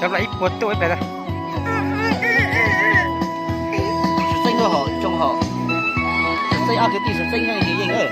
Cov los ib puas tub ib pliag. Sawv tseeb hos, zoo hos. Sawv tseeb, ob kwv tij sawv tseeb yeej.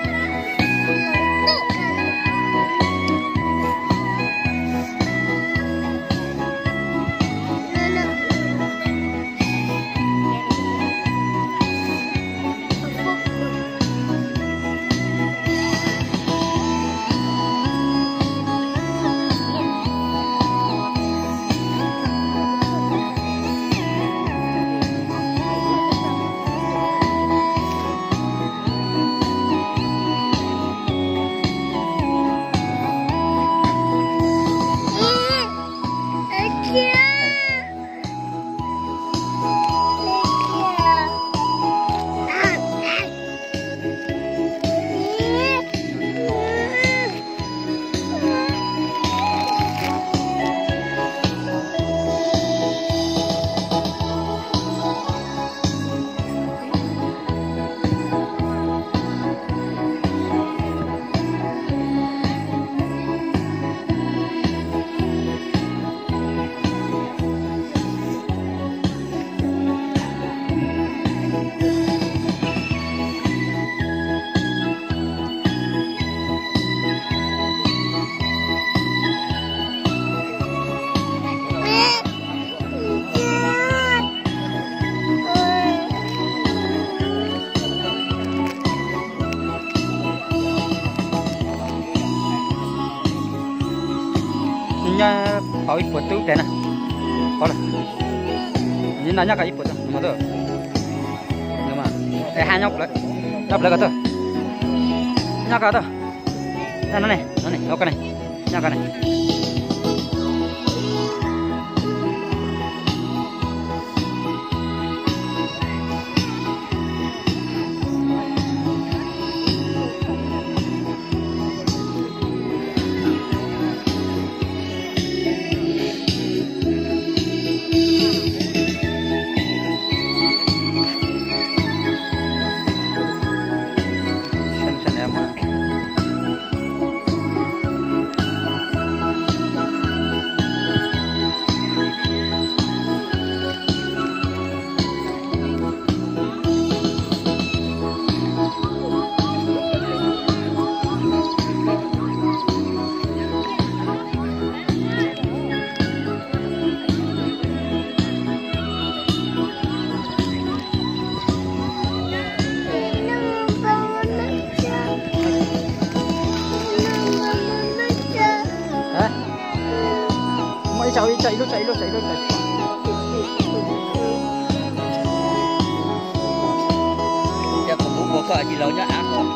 Nyob pauv ib puas tub ib pliag na. Pauv lawm. Nyob no nyob koj ib puas tub, es hab nyob plawv koj tub. Nyob koj tub. Nyob no ne, no ne, nyob koj ne. Nyob koj ne. Muaj ib tsa, ib tsa, ib lub tsa, ib lub tsa. Yog kuv mus ua koj tsis laus nyob av koj.